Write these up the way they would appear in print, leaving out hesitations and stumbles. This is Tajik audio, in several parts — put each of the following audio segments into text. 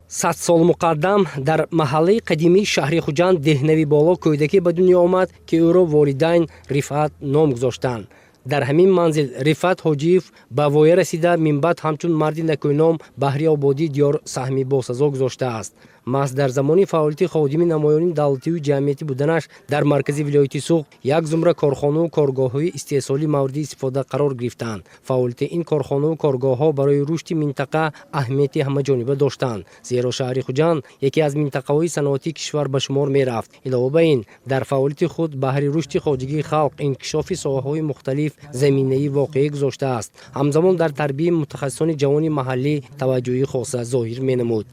100 сол муқаддам дар маҳаллаи қадимии шаҳри Хуҷанд, Деҳнави Боло, кӯдаке ба дунё омад, ки ӯро волидайн Рифъат ном гузоштанд. Дар ҳамин манзил Рифъат Ҳоҷиев ба воя расида, минбаъд ҳамчун марди накӯном баҳри ободии диёр саҳми босазо гузоштааст. Маҳз дар замони фаъолияти ходими намоёни давлативу ҷамъиятӣ буданаш дар маркази вилояти Суғд як зумра корхонаву коргоҳҳои истеҳсолӣ мавриди истифода қарор гирифтанд. Фаъолияти ин корхонаву коргоҳҳо барои рушди минтақа аҳамияти ҳамаҷониба доштанд, зеро шаҳри Хуҷанд яке аз минтақаҳои саноатии кишвар ба шумор мерафт. Илова ба ин, дар фаъолияти худ баҳри рушди хоҷагии халқ, инкишофи соҳаҳои мухталиф заминаи воқеӣ гузоштааст. Ҳамзамон дар тарбияи мутахассисони ҷавони маҳаллӣ таваҷҷӯҳи хоса зоҳир менамуд.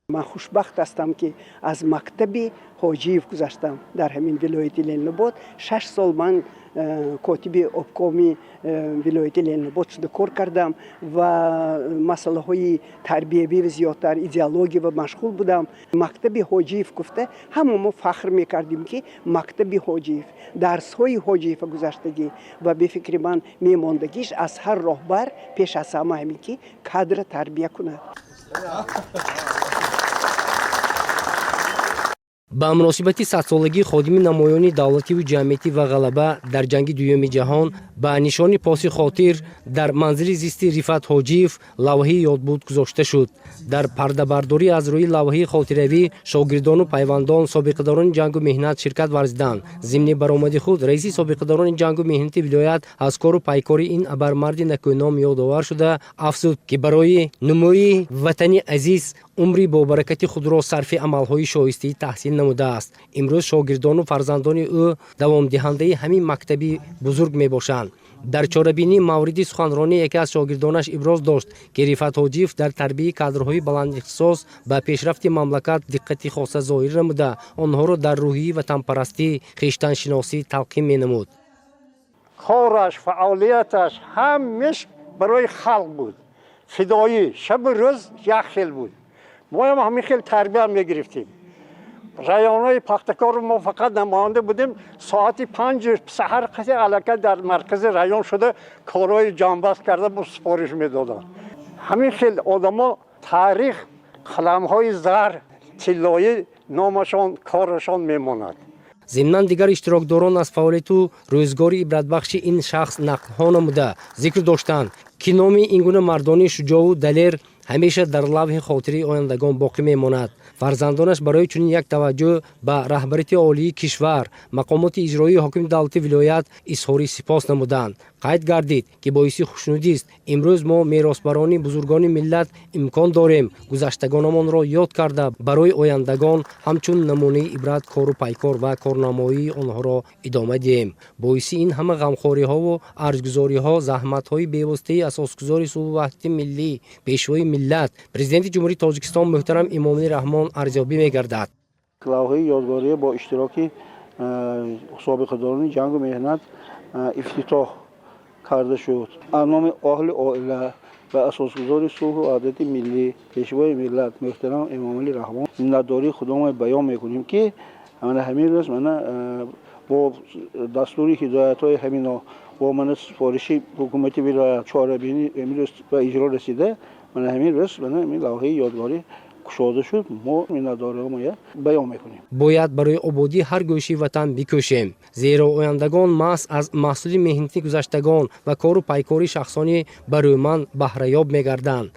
Ман хушбахт ҳастам, ки аз мактаби Ҳоҷиев гузаштам. Дар ҳамин вилояти Ленинобод 6 сол ман котиби обкоми вилояти Ленинобод шуда кор кардам ва масъалаҳои тарбиявӣ зиёдтар, идеология машғул будам. Мактаби Ҳоҷиев гуфта, ҳама мо фахр мекардем, ки мактаби Ҳоҷиев, дарсҳои Ҳоҷиева гузаштагӣ. Ва бефикри ман, мемондагиш аз ҳар роҳбар пеш аз ҳама ҳамин, ки кадра тарбия кунад. Ба муносибати 100-солагии ходими намоёни давлативу ҷамъиятӣ ва ғалаба дар Ҷанги Дуюми ҷаҳон, ба нишони поси хотир дар манзили зисти Рифъат Ҳоҷиев лавҳаи ёдбуд гузошта шуд. Дар пардабардорӣ аз рӯи лавҳаи хотиравӣ шогирдону пайвандон, собиқадорони ҷангу меҳнат ширкат варзиданд. Зимни баромади худ раиси собиқадорони ҷангу меҳнати вилоят аз кору пайкори ин абармарди накӯном ёдовар шуда, афзуд, ки барои нумӯи ватани азиз умри бобаракати худро сарфи амалҳои шоистаи таҳсил намудааст. Имрӯз шогирдону фарзандони ӯ давомдиҳандаи ҳамин мактаби бузург мебошанд. Дар чорабинӣ мавриди суханронӣ яке аз шогирдонаш иброз дошт, ки Рифъат Ҳоҷиев дар тарбияи кадрҳои баландихтисос ба пешрафти мамлакат диққати хоса зоҳир намуда, онҳоро дар рӯҳияи ватанпарастӣ, хештаншиносӣ талқин менамуд. Кораш, фаъолияташ ҳамеш барои халқ буд, фидоӣ, шабу рӯз як хел буд. Моям ҳамин хел тарбия мегирифтем. Районҳои Пахтакору мо фақат намоянда будем. Соати 5 саҳар қасе аллакай дар маркази район шуда, корҳои ҷамъбаст карда, бо супориш медоданд. Ҳамин хел одамо таърих қаламҳои зар, тиллоӣ номашон, корашон мемонад. Зимнан дигар иштирокдорон аз фаъолияту рӯзгори ибратбахши ин шахс нақлҳо намуда, зикр доштанд, ки номи ин гуна мардони шуҷоъу далер ҳамеша дар лавҳи хотираи ояндагон боқӣ мемонад. Фарзандонаш барои чунин як таваҷҷӯҳ ба раҳбарияти олии кишвар, мақомоти иҷроии ҳокими давлати вилоят изҳори сипос намуданд. Қайд гардид, ки боиси хушнудист, имрӯз мо, меросбарони бузургони миллат, имкон дорем гузаштагонамонро ёд карда, барои ояндагон ҳамчун намунаи ибрат кору пайкор ва корнамоии онҳоро идома диҳем. Боиси ин ҳама ғамхориҳову арҷгузориҳо заҳматҳои бевоситаи асосгузори сулҳу ваҳдати миллӣ, Пешвои миллат, Президенти Ҷумҳурии Тоҷикистон муҳтарам Эмомалӣ Раҳмон арзёбӣ мегардад. Лавҳаи ёдгорӣ бо иштироки собиқадорони ҷангу меҳнат ифтитоҳ карда шуд. Аз номи аҳли оила ва асосгузори сулҳу ваҳдати миллӣ, Пешвои миллат муҳтарам Эмомалӣ Раҳмон миннатдории худомо баён мекунем, ки мана ҳамин рӯз мана бо дастури ҳидоятҳои ҳамино, бо мана супориши ҳукумати вилоят чорабинӣ имрӯз ба иҷро расида, мана ҳамин рӯз мана ҳамин лавҳаи ёдгорӣ кушода шуд. Мо миннатдориҳомо баён мекунем. Бояд барои ободии ҳар гӯшаи ватан бикӯшем, зеро ояндагон маҳз аз маҳсули меҳнати гузаштагон ва кору пайкори шахсони барӯманд баҳраёб мегарданд.